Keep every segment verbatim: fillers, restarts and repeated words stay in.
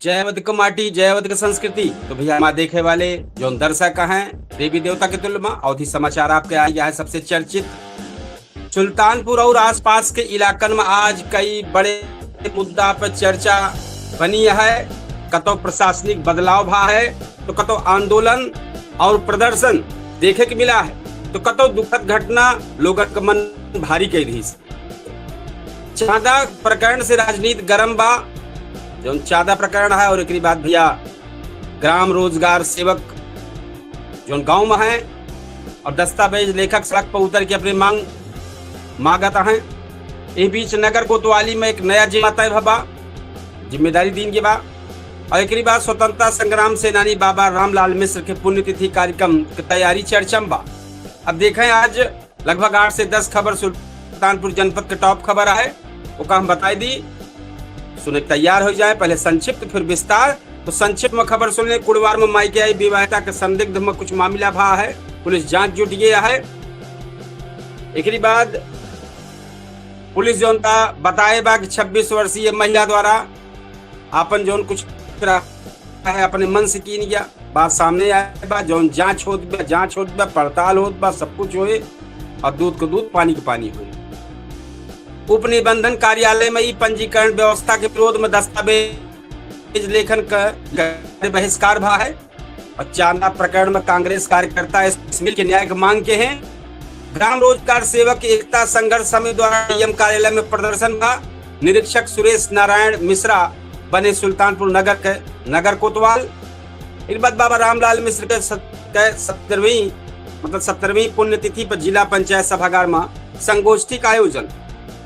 जय अवध क माटी, जय अवध क संस्कृति। तो भइया, हमार देखे वाले जौन दर्शक हैं, देवी देवता के तुल्य मा अवधी समाचार आपके आ गया है सबसे चर्चित। सुल्तानपुर और आसपास के इलाकन मा आज कई बड़े मुद्दा पर चर्चा बनी है। कतौ प्रशासनिक बदलाव भा है, तो कतौ आंदोलन और प्रदर्शन देखे के मिला है, तो कतौ दुखद घटना लोगन क मन भारी कइ दिहिस। चांदा प्रकरण से राजनीति गरम बा। जौन चांदा प्रकरण है और एकरी बाद भइया ग्राम रोजगार सेवक जौन गांव मा है और दस्तावेज लेखक सड़क पर उतर के अपनी मांग मांगत हैं। इस बीच नगर कोतवाली मा एक नया जिम्मा तय भा बा, जिम्मेदारी दीन गए बा। और एकरी बाद स्वतंत्रता संग्राम सेनानी बाबा रामलाल मिश्र के पुण्यतिथि कार्यक्रम के तैयारी चर्चा मा बा। अब देखें, आज लगभग आठ से दस खबर सुल्तानपुर जनपद के टॉप खबर आए, ओका हम बताई दी, सुने के तैयार होइ जाए। पहले संक्षिप्त फिर विस्तार। तो संक्षिप्त मा खबर सुन ले। कुड़वार मा माई के आई विवाहिता के संदिग्ध मा कुछ मामला भा है, पुलिस जांच जुट गया है। एकरी बाद पुलिस जौन बा बताए बा कि छब्बीस वर्षीय महिला द्वारा आपन जौन कुछ रहा है अपने मन से कीन गया। बात सामने आए बा, जौन जांच होत बा, जांच होत बा, पड़ताल होत बा, सब कुछ होए और दूध क दूध, पानी क पानी होए। उप निबंधन कार्यालय मा ई पंजीकरण व्यवस्था के विरोध मा दस्तावेज लेखन क कार्य बहिष्कार भा है और चांदा प्रकरण मा कांग्रेस कार्यकर्ता इस मिल के न्याय क मांग के हैं। ग्राम रोजगार सेवक एकता संघर्ष समिति द्वारा डीएम कार्यालय मा प्रदर्शन भा। निरीक्षक सुरेश नारायण मिश्रा बने सुल्तानपुर नगर के नगर कोतवाल। एकरी बाद बाबा रामलाल मिश्र के सत-, के सत्तरवीं, मतलब सत्तरवीं पुण्यतिथि पर जिला पंचायत सभागार मा संगोष्ठी का आयोजन।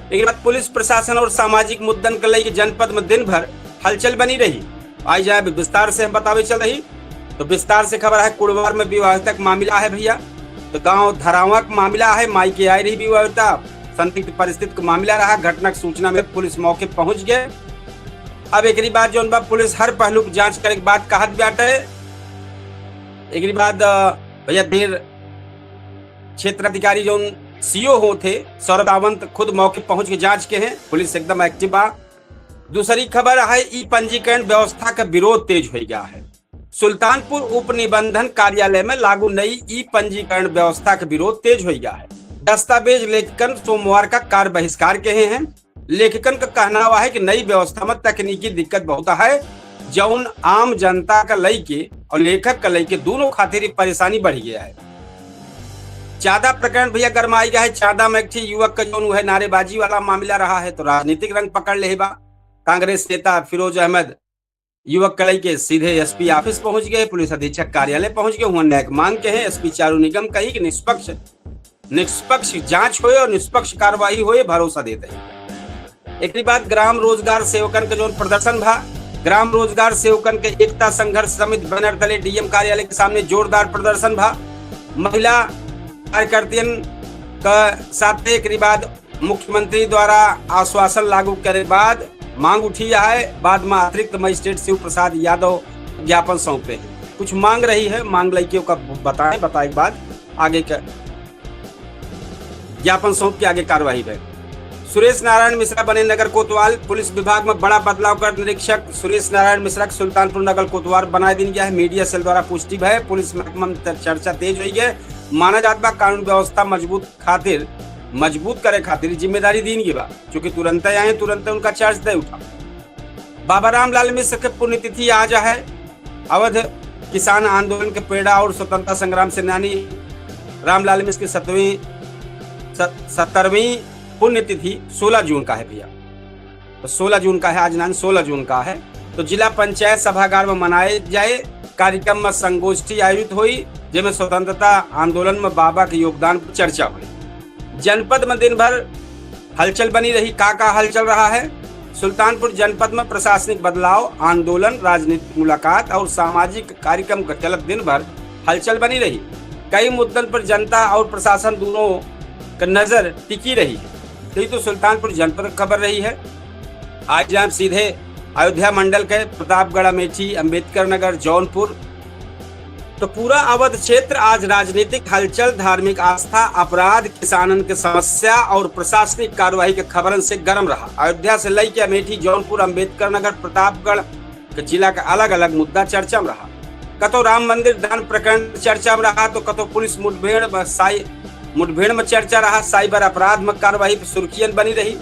एकरी बाद पुलिस प्रशासन और सामाजिक मुद्दन के लइके जनपद मा दिन भर हलचल बनी रही। आई जाए, अभी विस्तार से हम बतावे चल रही। तो विस्तार से खबर है, कुड़वार मा विवाहिता क मामला है भइया। तो गांव धरावा क मामला है, माई के आई रही विवाहिता, संदिग्ध परिस्थिति क मामला रहा। घटना क सूचना मा पुलिस मौके पहुंच गए। अब एकरी बाद जौन बा पुलिस हर पहलू क जांच करे के बाद कहत बाटे। एकरी बाद, अ, भइया देर क्षेत्र अधिकारी जौन सीओ होत हैं सौरभ सावंत खुद मौके पहुंच के जांच के हैं। पुलिस एकदम एक्टिव बा। दूसरी खबर है, ई पंजीकरण व्यवस्था क विरोध तेज होइ गया है। सुल्तानपुर उप निबंधन कार्यालय मा लागू नई ई पंजीकरण व्यवस्था क विरोध तेज होइ गया है। दस्तावेज लेखकन सोमवार का कार्य बहिष्कार के हैं। लेखकन क कहनावा है कि नई व्यवस्था मा तकनीकी दिक्कत बहुत है, जौन आम जनता क लइके और लेखक क लइके दोनों खातिर ई परेशानी बढ़ि गया है। चांदा प्रकरण भइया गरमाई गया है। चांदा मा एक ठे युवक क जौन उहे नारेबाजी वाला मामला रहा है, तो राजनीतिक रंग पकड़ ले बा। कांग्रेस नेता फिरोज अहमद युवक क लइके सीधे एसपी ऑफिस पहुंच गए, पुलिस अधीक्षक कार्यालय पहुंच गए। हुआ न्यायिक मांग के हैं। एसपी चारू निगम कही कि निष्पक्ष, निष्पक्ष जांच होए और निष्पक्ष कार्रवाई होए, भरोसा देते हैं। एकरी बाद ग्राम रोजगार सेवकन के जौन प्रदर्शन भा, ग्राम रोजगार सेवकन के एकता संघर्ष समिति बैनर तले डीएम कार्यालय के सामने जोरदार प्रदर्शन भा। महिला कार्यकर्तियन क साथे एकरी बाद मुख्यमंत्री द्वारा आश्वासन लागू करे बाद मांग उठी है, बाद मा अतिरिक्त मजिस्ट्रेट शिव प्रसाद यादव ज्ञापन सौंपे हैं। कुछ मांग रही है, मांग लइके ओका बताएं, बताए के बाद आगे का ज्ञापन सौंप के आगे कार्यवाही भए। सुरेश नारायण मिश्रा बने नगर कोतवाल। पुलिस विभाग मा बड़ा बदलाव कर निरीक्षक सुरेश नारायण मिश्रा के सुल्तानपुर नगर कोतवाल बनाए दिन गया है। मीडिया सेल द्वारा पुष्टि भए। पुलिस महकमा मा चर्चा तेज होइ गए। माना जात बा कानून व्यवस्था मजबूत खातिर, मजबूत करे खातिर जिम्मेदारी दीन गई बा, चूंकि तुरंत आए, तुरंत उनका चार्ज दे उठा। बाबा रामलाल मिश्र के पुण्यतिथि आज है। अवध किसान आंदोलन के प्रेरणा और स्वतंत्रता संग्राम सेनानी रामलाल मिश्र की सतवीं, स-, सत्तरवीं पुण्यतिथि सोलह जून का है भइया। तो सोलह जून का है, आज नान सोलह जून का है। तो जिला पंचायत सभागार मा मनाए जाए कार्यक्रम मा संगोष्ठी आयोजित होई, जेमे स्वतंत्रता आंदोलन मा बाबा के योगदान पर चर्चा होई। जनपद मा दिन भर हलचल बनी रही। का का हलचल रहा है? सुल्तानपुर जनपद मा प्रशासनिक बदलाव, आंदोलन, राजनीतिक मुलाकात और सामाजिक कार्यक्रम के चलत दिन भर हलचल बनी रही। कई मुद्दन पर जनता और प्रशासन दोनों क नजर टिकी रही है। तो ई तो सुल्तानपुर जनपद क खबर रही है। आज जाएं सीधे अयोध्या मंडल के प्रतापगढ़, अमेठी, अंबेडकर नगर, जौनपुर। तो पूरा अवध क्षेत्र आज राजनीतिक हलचल, धार्मिक आस्था, अपराध, किसानन के समस्या और प्रशासनिक कार्यवाही के खबरन से गरम रहा। अयोध्या से लइके अमेठी, जौनपुर, अंबेडकर नगर, प्रतापगढ़, जिला का अलग-अलग मुद्दा चर्चा में रहा। कतो राम मंदिर दान प्रकरण चर्चा में रहा, तो कतो पुलिस मुठभेड़ में साइ-, मुठभेड़ में चर्चा रहा, साइबर अपराध में कार्रवाई पर सुर्खियन बनी रही।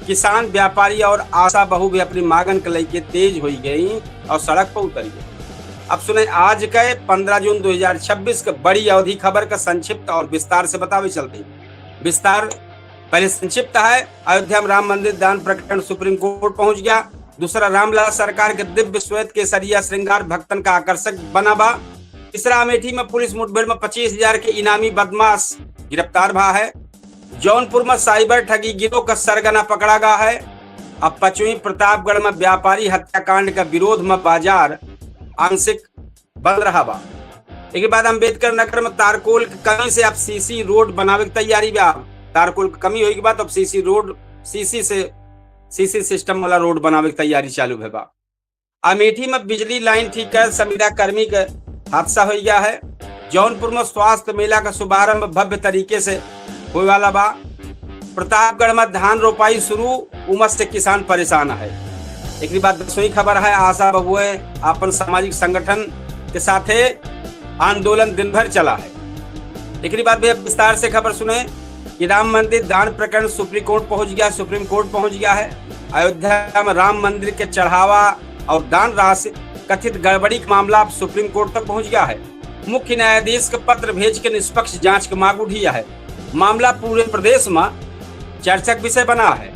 किसान, व्यापारी और आशा बहू भी अपनी मांगन के लेके तेज होई गई और सड़क पर उतरी गई। अब सुने आज के पन्द्रह जून दो हज़ार छब्बीस के बड़ी अवधि खबर का संक्षिप्त और विस्तार से बतावे चलते हैं। विस्तार पहले संक्षिप्त है। अयोध्या में राम मंदिर दान प्रकरण सुप्रीम कोर्ट पहुंच गया। दूसरा, रामलला सरकार के दिव्य श्वेत केसरिया श्रृंगार भक्तन का आकर्षक बना बा। तीसरा, अमेठी में पुलिस मुठभेड़ में पच्चीस हजार के इनामी बदमाश गिरफ्तार भा है। जौनपुर में साइबर ठगी गिरोह का सरगना पकड़ा गा है। अब पचवीं, प्रतापगढ़ में व्यापारी हत्याकांड का विरोध में बाजार आंशिक बंद रहा बा। एक बाद अम्बेडकर नगर में तारकोल के कमी से अब सीसी रोड बनावे के तैयारी बा। तारकोल के कमी होई के बाद अब सीसी रोड, सीसी से, सीसी सिस्टम वाला रोड बनावे के तैयारी चालू भे बा। अमेठी में बिजली लाइन ठीक कर संविदा कर्मी के हादसा हो गया है। जौनपुर में स्वास्थ्य मेला का शुभारंभ भव्य तरीके से होए वाला बा। प्रतापगढ़ में धान रोपाई शुरू, उमस से किसान परेशान है। एकरी बाद दसवीं खबर है, आशा बहुए आपन सामाजिक संगठन के साथे आंदोलन दिन भर चला है। एकरी बाद भी अब विस्तार से खबर सुने कि राम मंदिर दान प्रकरण सुप्रीम कोर्ट पहुंच गया, सुप्रीम कोर्ट पहुंच गया है। अयोध्या में राम मंदिर के चढ़ावा और दान राशि कथित गड़बड़ी का मामला अब सुप्रीम कोर्ट तक पहुंच गया है। मुख्य न्यायाधीश के पत्र भेज के निष्पक्ष जांच के मांग उठी है। मामला पूरे प्रदेश में चर्चा के विषय बना है।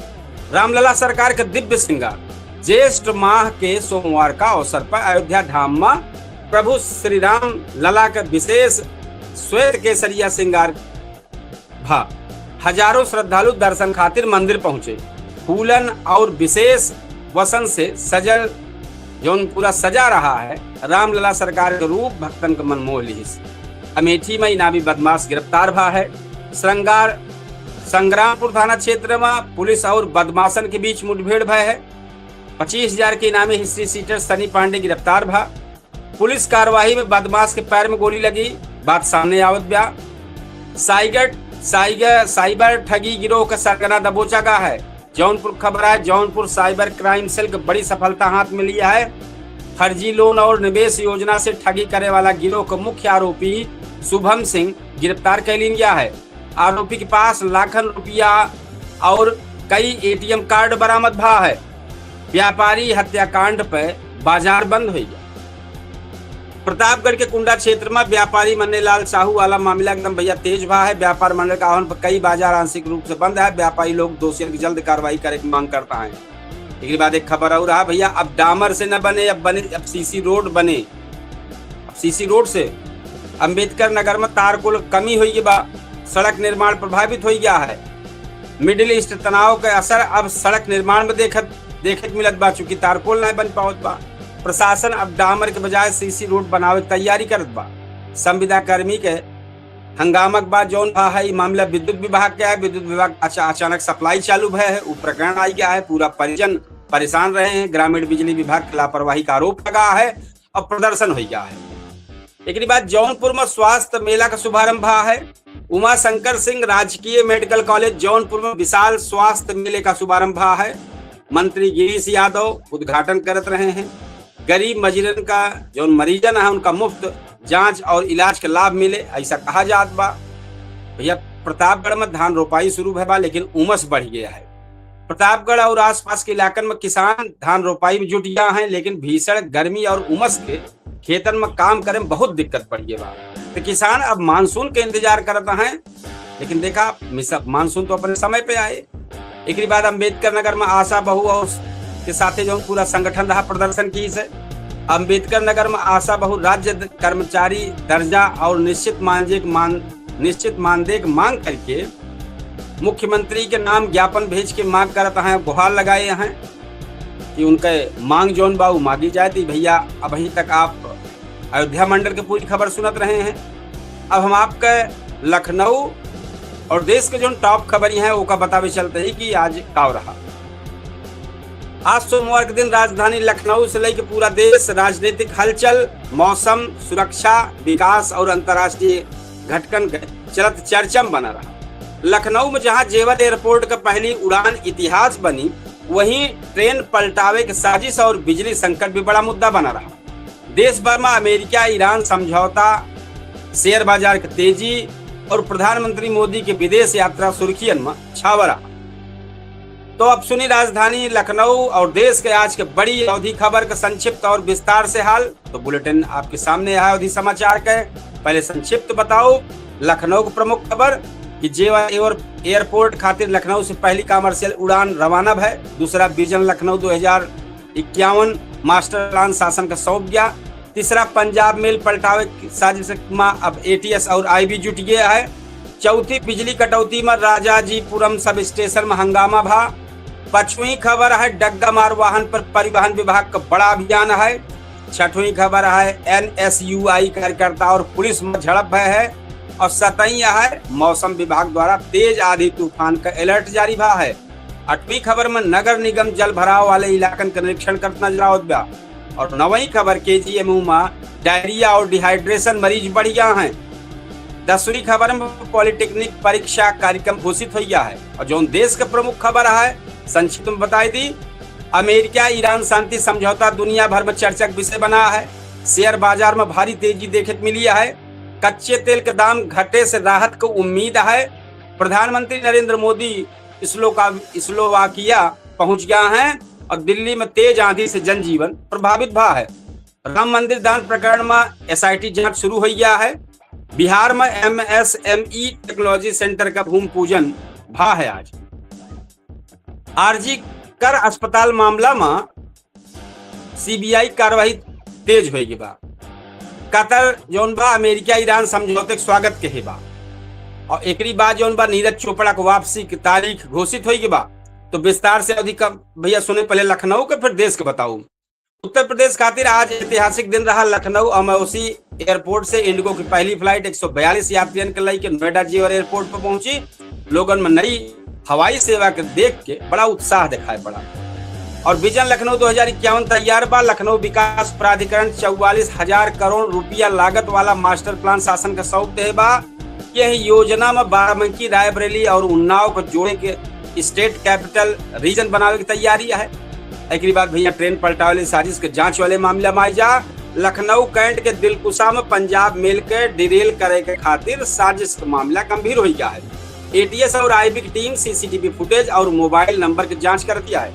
रामलला सरकार के दिव्य श्रृंगार। ज्येष्ठ माह के सोमवार का अवसर पर अयोध्या धाम में प्रभु श्री राम लला के विशेष श्वेत केसरिया श्रृंगार भा। हजारों श्रद्धालु दर्शन खातिर मंदिर पहुंचे। फूलन और विशेष वसन से सजल जौन पूरा सजा रहा है, रामलला सरकार के रूप भक्तन के मन मोह लिहिस। अमेठी में इनामी बदमाश गिरफ्तार भा है। श्रृंगार, संग्रामपुर थाना क्षेत्र में पुलिस और बदमाशन के बीच मुठभेड़ भय है। पच्चीस हजार के इनामी हिस्ट्री शीटर सनी पांडे गिरफ्तार भा। पुलिस कार्यवाही में बदमाश के पैर में गोली लगी, बात सामने आवत बा। साइगर, साइगर, साइबर ठगी गिरोह का सरगना दबोचा गा है। जौनपुर खबर है, जौनपुर साइबर क्राइम सेल के बड़ी सफलता हाथ में लिया है। फर्जी लोन और निवेश योजना से ठगी करे वाला गिरोह का मुख्य आरोपी शुभम सिंह गिरफ्तार कर लिया गया है। आरोपी के पास लाखन रुपया और कई एटीएम कार्ड बरामद भा है। व्यापारी हत्याकांड पे बाजार बंद हो गया। प्रतापगढ़ के कुंडा क्षेत्र में व्यापारी मन्नेलाल साहू वाला मामला एकदम भैया तेज भा है। व्यापार मंडल का आह्वान पर कई बाजार आंशिक रूप से बंद है। व्यापारी लोग दोषियों की जल्द कार्रवाई करे की मांग करता है। एकरे बाद एक खबर और रहा भैया, अब डामर से न बने, अब बने, अब सीसी रोड बने। अब सीसी रोड से अम्बेडकर नगर में तारकोल कमी होई बा, सड़क निर्माण प्रभावित होई गया है। मिडिल ईस्ट तनाव के असर अब सड़क निर्माण में देखत, देखे के मिलत बा, चूंकि तारकोल नहीं बन पावत बा। प्रशासन अब डामर के बजाय सीसी रोड बनावे के तैयारी करत बा। संविदा कर्मी के हंगामा के बाद जौन भा है, ई मामला विद्युत विभाग के है। विद्युत विभाग अचा-, अचानक सप्लाई चालू भय है, उ प्रकरण आई गया है। पूरा परिजन परेशान रहे हैं। ग्रामीण बिजली विभाग के लापरवाही का आरोप लगा है और प्रदर्शन हो गया है। एकरी बाद जौनपुर में स्वास्थ्य मेला का शुभारंभ भा है। उमा शंकर सिंह राजकीय मेडिकल कॉलेज जौनपुर में विशाल स्वास्थ्य मेले का शुभारंभ भा है। मंत्री गिरीश यादव उद्घाटन करत रहे हैं। गरीब मरीजन का, जौन मरीजन है, उनका मुफ्त जांच और इलाज का लाभ मिले, ऐसा कहा जात बा। भैया, प्रतापगढ़ में धान रोपाई शुरू भय बा, लेकिन उमस बढ़ गया है। प्रतापगढ़ और आसपास के इलाकन में किसान धान रोपाई में जुट गया है, लेकिन भीषण गर्मी और उमस के खेतन में काम करे में बहुत दिक्कत बढ़ गया बा। तो किसान अब मानसून के इंतजार करता है, लेकिन देखा, मिसा-, मानसून तो अपने समय पे आए। एकरी बाद अम्बेडकर नगर में आशा बहू और के साथे जौन पूरा संगठन रहा प्रदर्शन की से। अम्बेडकर नगर में आशा बहू राज्य द-, कर्मचारी दर्जा और निश्चित मानदेय के मान, निश्चित मानदेय के मांग करके मुख्यमंत्री के नाम ज्ञापन भेज के मांग करत हैं, गुहार लगाए हैं कि उनके मांग जौन बा उ मांगी जाए। तो भैया, अभी तक आप अयोध्या मंडल के पूरी खबर सुनत रहे हैं। अब हम आपके लखनऊ और देश के जौन टॉप खबरी हैं, ओका बतावे चलते ही कि आज का रहा। आज सोमवार के दिन राजधानी लखनऊ से लेके पूरा देश राजनीतिक हलचल, मौसम, सुरक्षा, विकास और अंतर्राष्ट्रीय घटकन के चलत चर्चा में बना रहा। लखनऊ में जहां जेवर एयरपोर्ट का पहली उड़ान इतिहास बनी, वहीं ट्रेन पलटावे के साजिश और बिजली संकट भी बड़ा मुद्दा बना रहा। देश भर में अमेरिका ईरान समझौता, शेयर बाजार के तेजी और प्रधानमंत्री मोदी के विदेश यात्रा सुर्खियन में छावा रहा। तो अब सुनी राजधानी लखनऊ और देश के आज के बड़ी अवधी खबर का संक्षिप्त और विस्तार से हाल। तो बुलेटिन आपके सामने है अवधी समाचार के। पहले संक्षिप्त बताओ लखनऊ के प्रमुख खबर कि जेवा एयर-, एयरपोर्ट खातिर लखनऊ से पहली कमर्शियल उड़ान रवाना भय। दूसरा विजन लखनऊ दो हजार इक्यावन मास्टर प्लान शासन का सौंप गया। तीसरा पंजाब मेल पलटावे की साजिश में अब एटीएस और आईबी जुट गया है। चौथी बिजली कटौती में राजाजीपुरम सब स्टेशन में हंगामा भा। पांचवी खबर है डग्गा मार वाहन पर परिवहन विभाग का बड़ा अभियान है। छठवीं खबर है एनएसयूआई कार्यकर्ता और पुलिस में झड़प भय है। और सतई है मौसम विभाग द्वारा तेज आंधी तूफान का अलर्ट जारी भा है। आठवीं खबर में नगर निगम जल भराव वाले इलाकन का निरीक्षण करत नजर आवत बा। और नवई खबर केजीएमयू में डायरिया और डिहाइड्रेशन मरीज बढ़ गया हैं। दसवीं खबर में पॉलिटेक्निक परीक्षा कार्यक्रम घोषित हो गया है। और जौन देश का प्रमुख खबर है संक्षिप्त में बताई दी, अमेरिका ईरान शांति समझौता दुनिया भर में चर्चा का विषय बना है। शेयर बाजार में भारी तेजी देखे के मिली है। कच्चे तेल के दाम घटे से राहत को उम्मीद है। प्रधानमंत्री नरेंद्र मोदी स्लोका-, स्लोवाकिया पहुंच गया है और दिल्ली में तेज आंधी से जनजीवन प्रभावित भा है। राम मंदिर दान प्रकरण में एसआईटी जांच शुरू हो गया है। बिहार में एमएसएमई टेक्नोलॉजी सेंटर का भूमि पूजन भा है आज। आरजी कर अस्पताल मामला में सीबीआई कार्रवाई तेज होई बा। कतर जौन बा अमेरिका ईरान समझौते के स्वागत कहे बा। और एकरी बाद जौन बा नीरज चोपड़ा के वापसी की तारीख घोषित होई बा। तो विस्तार से अधिक भैया सुने पहले लखनऊ के फिर देश के बताऊ। उत्तर प्रदेश खातिर आज ऐतिहासिक दिन रहा। लखनऊ अमौसी एयरपोर्ट से इंडिगो की पहली फ्लाइट एक सौ बयालीस यात्रियन के लई के नोएडा जेवर एयरपोर्ट पर पहुंची। लोगन में नई हवाई सेवा के देख के बड़ा उत्साह दिखाई पड़ा। और विजन लखनऊ दो हजार इक्यावन तैयार बा। लखनऊ विकास प्राधिकरण चौवालीस हजार करोड़ रुपया लागत वाला मास्टर प्लान शासन का सौंप दे बा। यह योजना में बाराबंकी, रायबरेली और उन्नाव को जोड़े के स्टेट कैपिटल रीजन बनावे की तैयारी है। एकरी बाद भैया ट्रेन पलटावे वाली साजिश के जांच वाले मामला में आई जा। लखनऊ कैंट के दिलकुशा में पंजाब मेल के डिरेल करे के खातिर साजिश के मामला गंभीर हो गया है। एटीएस और आईबी की टीम सीसीटीवी फुटेज और मोबाइल नंबर की जांच करती है।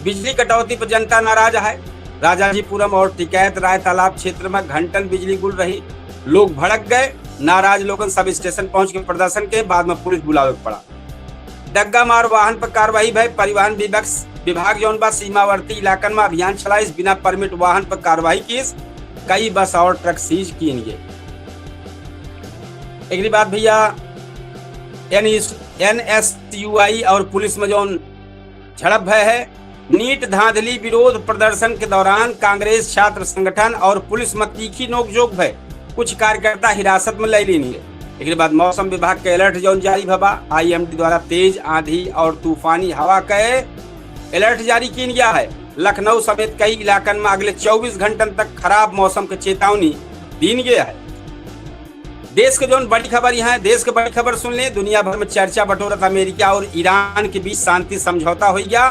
बिजली कटौती पर जनता नाराज है। राजाजीपुरम और टिकैत राय तालाब क्षेत्र में घंटन बिजली गुल रही। लोग भड़क गए। नाराज लोगन सब स्टेशन पहुंच के प्रदर्शन के बाद में पुलिस बुलावे के पड़ा। डग्गा मार वाहन पर कार्रवाई भय। परिवहन विभाग, विभाग जौन बा सीमावर्ती इलाकन में अभियान चलाइस। बिना परमिट वाहन पर कार्रवाई कीस। कई बस और ट्रक सीज कीन गए। एकरी बाद भैया एन एस, एनएसयूआई और पुलिस में जौन झड़प भय है। नीट धांधली विरोध प्रदर्शन के दौरान कांग्रेस छात्र संगठन और पुलिस में तीखी नोकझोंक भय। कुछ कार्यकर्ता हिरासत में ले लीन गए। एकरे बाद मौसम विभाग के अलर्ट जौन जारी भवा, आईएमडी द्वारा तेज आंधी और तूफानी हवा के अलर्ट जारी कीन गया है। लखनऊ समेत कई इलाकन में अगले चौबीस घंटन तक खराब मौसम के चेतावनी दीन गया है। देश के जौन बड़ी खबर यहाँ है, देश के बड़ी खबर सुन ले। दुनिया भर में चर्चा बटोरत अमेरिका और ईरान के बीच शांति समझौता हो गया।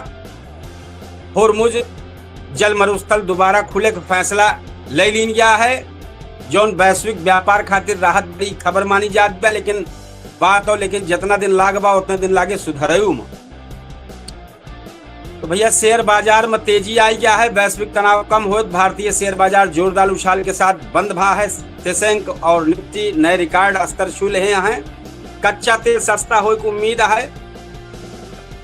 होर्मुज जल मरुस्थल दोबारा खुले के फैसला ले लीन गया है, जौन वैश्विक व्यापार खातिर राहत बड़ी खबर मानी जात बा। लेकिन बात हो, लेकिन जितना दिन लाग बा उतने दिन लागे सुधरयू में। तो भैया शेयर बाजार में तेजी आई गया है, वैश्विक तनाव कम होत भारतीय शेयर बाजार जोरदार उछाल के साथ बंद भा है। सेसेंक और निफ्टी नए रिकॉर्ड स्तर छू ले हैं। कच्चा तेल सस्ता होए की उम्मीद है।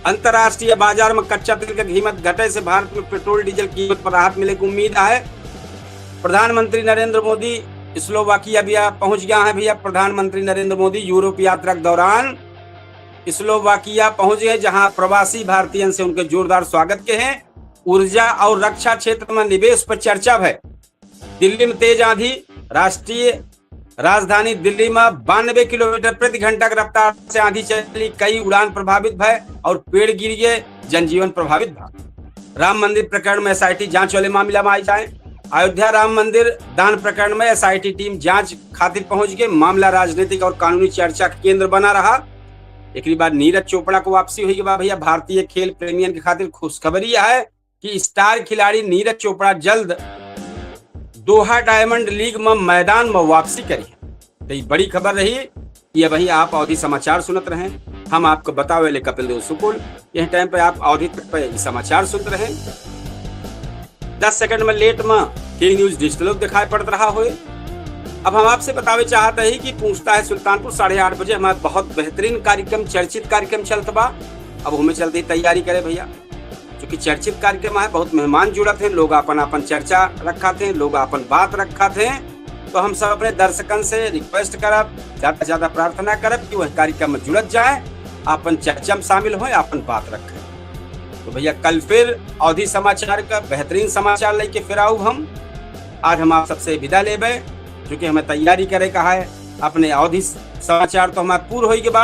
अंतर्राष्ट्रीय बाजार में कच्चा तेल के कीमत घटे से भारत में पेट्रोल डीजल कीमत पर राहत मिले की उम्मीद है। प्रधानमंत्री नरेंद्र मोदी स्लोवाकिया भी पहुंच गया है। भैया प्रधानमंत्री नरेंद्र मोदी यूरोप यात्रा के दौरान स्लोवाकिया पहुंच गए, जहां प्रवासी भारतीयन से उनके जोरदार स्वागत के हैं। ऊर्जा और रक्षा क्षेत्र में निवेश पर चर्चा भय। दिल्ली में तेज आंधी, राष्ट्रीय राजधानी दिल्ली में बानबे किलोमीटर प्रति घंटा की रफ्तार से आंधी चली, कई उड़ान प्रभावित भय और पेड़ गिर गए, जनजीवन प्रभावित भा। राम मंदिर प्रकरण में एसआईटी जांच वाले मामला में आई जाए। अयोध्या राम मंदिर दान प्रकरण में एसआईटी टीम जांच खातिर पहुंच गए। मामला राजनीतिक और कानूनी चर्चा का केंद्र बना रहा। एकरी बाद नीरज चोपड़ा को वापसी हुई के बाद भैया, भारतीय खेल प्रेमियन के खातिर खुशखबरी है कि स्टार खिलाड़ी नीरज चोपड़ा जल्द दोहा डायमंड लीग में मैदान में वापसी करी। तो ये बड़ी खबर रही। ये वही आप अवधी समाचार सुनत रहे, हम आपको बतावे ले कपिल देव शुक्ल। यह टाइम पे आप अवधी तक पे ये समाचार सुनत रहे। दस सेकंड में लेट में के न्यूज डिजिटल दिखाई पड़त रहा होए। अब हम आपसे बतावे चाहते हैं कि पूछता है सुल्तानपुर साढ़े आठ बजे हमारा बहुत बेहतरीन कार्यक्रम, चर्चित कार्यक्रम चलत बा। अब हमें चलते ही तैयारी करे भैया, क्योंकि चर्चित कार्यक्रम है, बहुत मेहमान जुड़त हैं, लोग अपन अपन चर्चा रखत हैं, लोग अपन बात रखत हैं। तो हम सब अपने दर्शकन से रिक्वेस्ट करब, ज्यादा से ज्यादा प्रार्थना करब कि वह कार्यक्रम में जुड़त जाए, अपन चर्चा में शामिल होए, अपन बात रखें। तो भैया, कल फिर अवधी समाचार का बेहतरीन समाचार लेके फिर आऊ हम। आज हम आप सबसे विदा लेबे, क्योंकि हमें तैयारी करे का है। अपने अवधी समाचार तो हमार पूर होई के बा,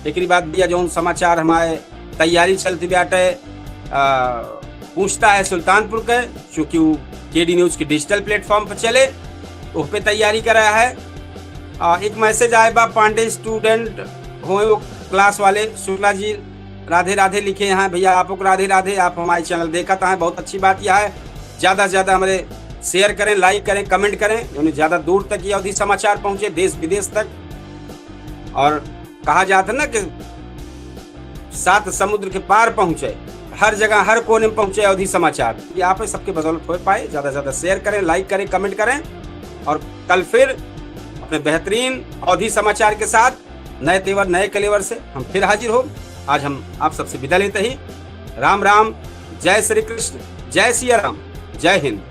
एकरी बाद भैया जौन समाचार हमारे तैयारी चलती बाटे, आ, पूछता है सुल्तानपुर के, चूंकि वो केडी न्यूज के डिजिटल प्लेटफॉर्म पर चले, उस पे तैयारी करा है। आ, एक मैसेज आए बा, पांडे स्टूडेंट होए वो क्लास वाले, शुक्ला जी राधे राधे लिखे हैं। भैया, आपको राधे राधे, आप हमारे चैनल देखत हैं, बहुत अच्छी बात यह है। ज्यादा से ज्यादा हमारे शेयर करें, लाइक करें, कमेंट करें, यानी ज्यादा दूर तक ये अवधी समाचार पहुंचे, देश विदेश तक। और कहा जाता है ना कि सात समुद्र के पार पहुंचे, हर जगह, हर कोने में पहुंचे अवधी समाचार। ये आप सबके बदौलत हो पाए। ज्यादा से ज्यादा शेयर करें, लाइक करें, कमेंट करें, और कल फिर अपने बेहतरीन अवधी समाचार के साथ नए तेवर, नए कलेवर से हम फिर हाजिर हो। आज हम आप सबसे विदा लेते ही राम राम, जय श्री कृष्ण, जय सिया राम, जय हिंद।